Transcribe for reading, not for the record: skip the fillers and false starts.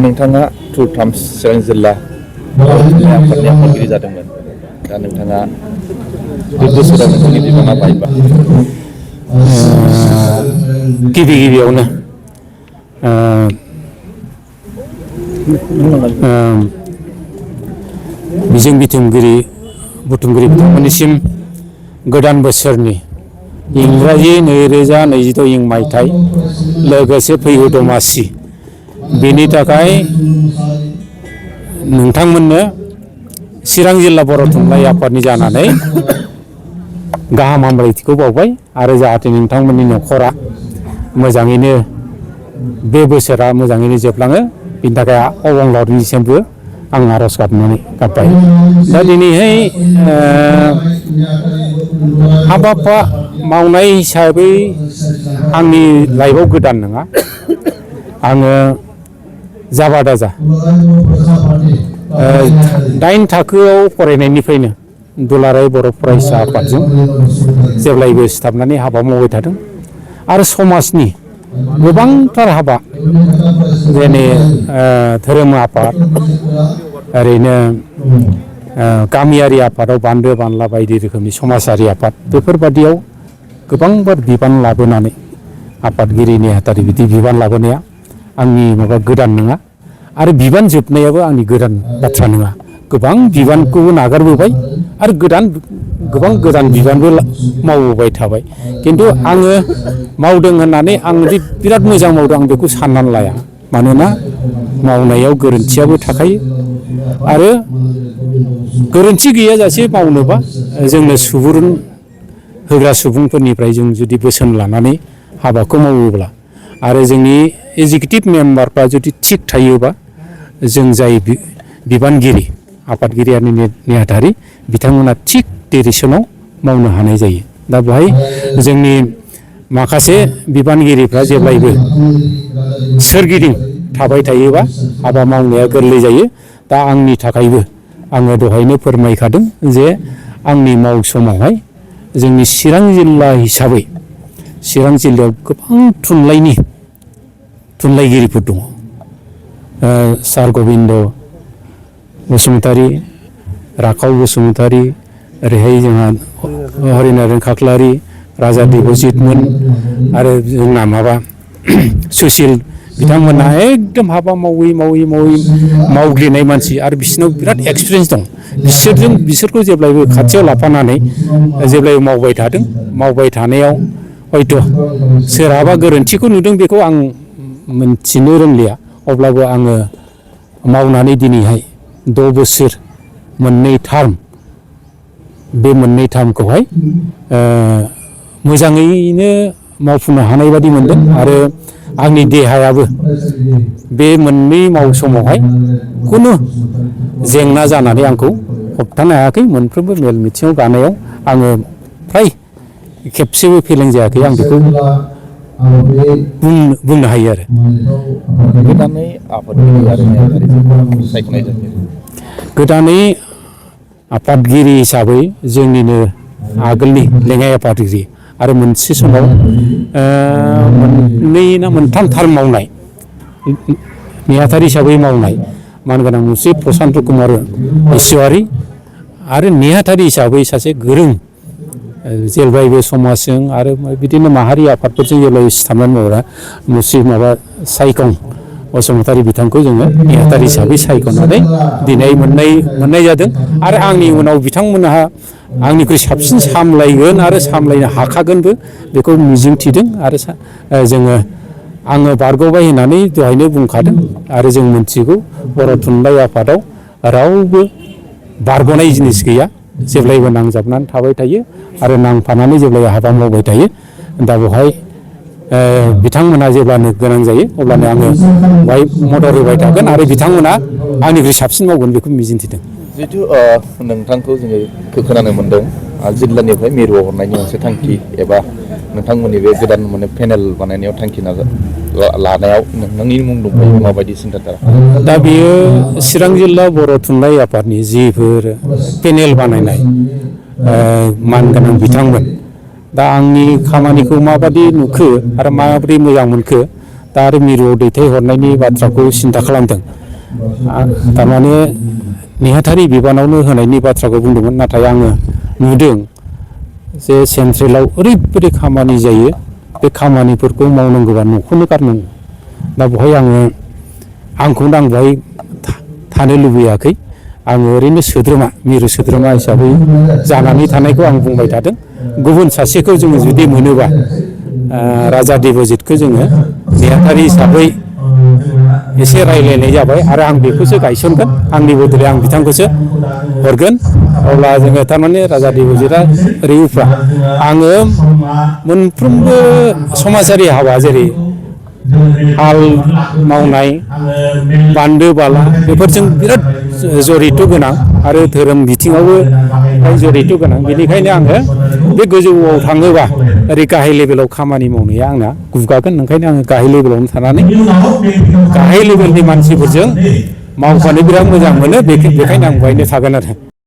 नोंथाङा टुर चिरां जिल्ला आफादनि आफादगिरि जादोंमोन। दा नोंथाङा बे बोसोराव नोंथांनि बिबाना बायबा गिबियावनो बिजों बुथुमगिरि बिथांमोननिसिम गोदान बोसोरनि इंराजि 2022 इं मायथाइ लोगोसे फैगौ दमासि बेनि थाखाय नोंथांमोननो चिरां जिल्ला बर' थुनलाइ आफादनि जानानै गाहाम हामलायथिखौ बावबाय आरो जाहाथे नोंथांमोननि न'खरा मोजाङैनो बे बोसोरा मोजाङैनो जोबलाङो बिनि थाखाय अबंलावरिनिसिमबो आं आर'ज गाबबाय। दा दिनैहाय हाबा मावनाय हिसाबै आंनि लाइफआव गोदान नङा। आङो जाबा दाजा 8 थाखोआव फरायनायनिफ्रायनो दुलाराय बर' फरायसा आफादजों जेब्लायबो सिथाबनानै हाबा मावबाय थादों आरो समाजनि गोबांथार हाबा जेने धोरोम आफाद ओरैनो गामियारि आफादाव बान्दो बानला बायदि रोखोमनि समाजारि आफाद बेफोरबादियाव गोबांबार बिबान लाबोनानै आफादगिरि नेहाथारि बिदि बिबान लाबोनाया आंनि माबा गोदान नङा आरो बिबान जोबनायाबो आंनि गोदान बाथ्रा नङा। गोबां बिबानखौबो नागारबोबाय आरो गोबां गोदान बिबानबो मावबोबाय थाबाय। खिन्थु आङो मावदों होननानै आं बिराद मोजां मावदों आं बेखौ साननानै लाया। मानोना मावनायाव गोरोन्थियाबो थाखायो आरो गोरोन्थि गैयाजासे मावनोबा जोंनो सुबुरुन होग्रा सुबुंफोरनिफ्राय जों जुदि बोसोन लानानै हाबाखौ मावोब्ला आरो जोंनि एजिकिउटिभ मेम्बारफ्रा जुदि थिग थायोबा जों जाय बिबानगिरि आफादगिरि आरो नेहाथारि बिथांमोना थिग डिरेक्सनाव मावनो हानाय जायो। दा बेहाय जोंनि माखासे बिबानगिरिफ्रा जेब्लायबो सोरगिदिं थाबाय थायोबा हाबा मावनाया गोरलै जायो। दा आंनि थाखायबो आङो दहायनो फोरमायखादों जे आंनि मावसमावहाय जोंनि चिरां जिल्ला हिसाबै चिरां जिल्लायाव गोबां थुनलाइगिरिफोर दङ। सार गबिन्द बसुमतारी, राखाव बसुमतारी, ओरैहाय जोंहा हरिनारायण खाख्लारि, राजा देबजितमोन आरो जोंना माबा सुसिल बिथांमोनहा एकदम हाबा मावै मावग्लिनाय मानसि आरो बिसोरनाव बिराद एक्सपिरियेन्स दं। बिसोरखौ जेब्लायबो खाथियाव लाफानानै जेब्लायबो मावबाय थादों। मावबाय थानायाव हयथ' सोरहाबा गोरोन्थिखौ नुदों बेखौ आं मोनथिनो रोंलिया। अब्लाबो आङो मावनानै दिनैहाय 6 बोसोर 2 टार्म बे 2 टार्मखौहाय मोजाङैनो मावफुंनो हानाय बादि मोनदों आरो आंनि देहायाबो बे 2 मावसमावहाय खुनु जेंना जानानै आंखौ होबथानो हायाखै। मोनफ्रोमबो मेल मिथिङाव गानायाव आङो फ्राय खेबसेबो फेलें जायाखै। आं बेखौ बुंनो हायो आरो। गोदानै आफादगिरि आरो नेहाथारि सायख'नाय जायो। गोदानै आफादगिरि हिसाबै जोंनिनो आगोलनि लेङाइ आफादगिरि आरो मोनसे समाव 2 ना 3 टार्म मावनाय नेहाथारि हिसाबै मावनाय मानगोनां मुंसे प्रसान्त कुमार इसवारि आरो नेहाथारि हिसाबै सासे गोरों जेब्लायबो समाजजों आरो बिदिनो माहारि आफादफोरजों जेब्लायबो सिथाबनानै मावग्रा मुंसे सायखं बसुमतारी बिथांखौ जोङो नेहाथारि हिसाबै सायख'नानै दिनै मोननाय जादों आरो आंनि उनाव बिथांमोनहा आंनिख्रुइ साबसिन सामलायगोन आरो सामलायनो हाखागोनबो बेखौ मिजिंथिदों आरो आङो बारग'बाय होननानै दहायनो बुंखादों आरो जों मिथिगौ बर' थुनलाइ आफादाव रावबो बारग'नाय जिनिस गैया। जेब्लायबो नांजाबनानै थाबाय थायो आरो नांफानानै जेब्लायबो हाबा मावबाय थायो। दा बेवहाय बिथांमोनहा जेब्लानो गोनां जायो अब्लानो आङो बेवहाय मदद होबाय थागोन आरो बिथांमोना आंनिख्रुइ साबसिन मावगोन बेखौ मिजिंथिदों। जिहेथु नोंथांखौ जोङो खोनानो मोन्दों जिल्लानिफ्राय मिरुआव हरनायनि मोनसे थांखि एबा नोंथांमोननि बे गोदान पेनेल बानायनायाव थांखि लानायाव नोंथांनि मुं दंफायो माबायदि सिन्थाधारा? दा बेयो चिरां जिल्ला बर' थुनलाइ आफादनि जिफोर पेनेल बानायनाय मानगोनां बिथांमोन दा आंनि खामानिखौ माबादि नुखो आरो माबोरै मोजां मोनखो दा आरो मिरुआव दैथायहरनायनि बाथ्राखौ सिन्था खालामदों। थारमाने नेहाथारि बिबानावनो होनायनि बाथ्राखौ बुंदोंमोन, नाथाय आङो नुदों जे सेन्ट्रेलाव ओरैबायदि खामानि जायो, बे खामानिफोरखौ मावनांगौबा न'खौनो गारनांगौ। दा बेवहाय आंखौनो आं बेवहाय थानो लुबैयाखै। आङो ओरैनो सोद्रोमा, मिरु सोद्रोमा हिसाबै जानानै थानायखौ आं बुंबाय थादों। गुबुन सासेखौ जोङो जुदि मोनोबा राजा देबजितखौ जोङो नेहाथारि हिसाबै एसे रायलायनाय जाबाय आरो आं बेखौसो गायसनगोन, आंनि बदलै आं बिथांखौसो हरगोन। अब्ला जोङो थारमाने राजा देबजितआ ओरै उफ्रा आङो मोनफ्रोमबो समाजारि हाबा जेरै हाल मावनाय, बान्दो बाला बेफोरजों बिराद जरित' गोनां आरो धोरोम बिथिङावबो जरित' गोनां। बेनिखायनो आङो बे गोजौआव थाङोबा ओरै गाहाय लेभेलाव खामानि मावनाया आंना गुगागोन। ओंखायनो आङो गाहाय लेभेलावनो थानानै गाहाय लेभेलनि मानसिफोरजों मावफानो बिराद मोजां मोनो। बेखायनो आं बेवहायनो थागोन आरो।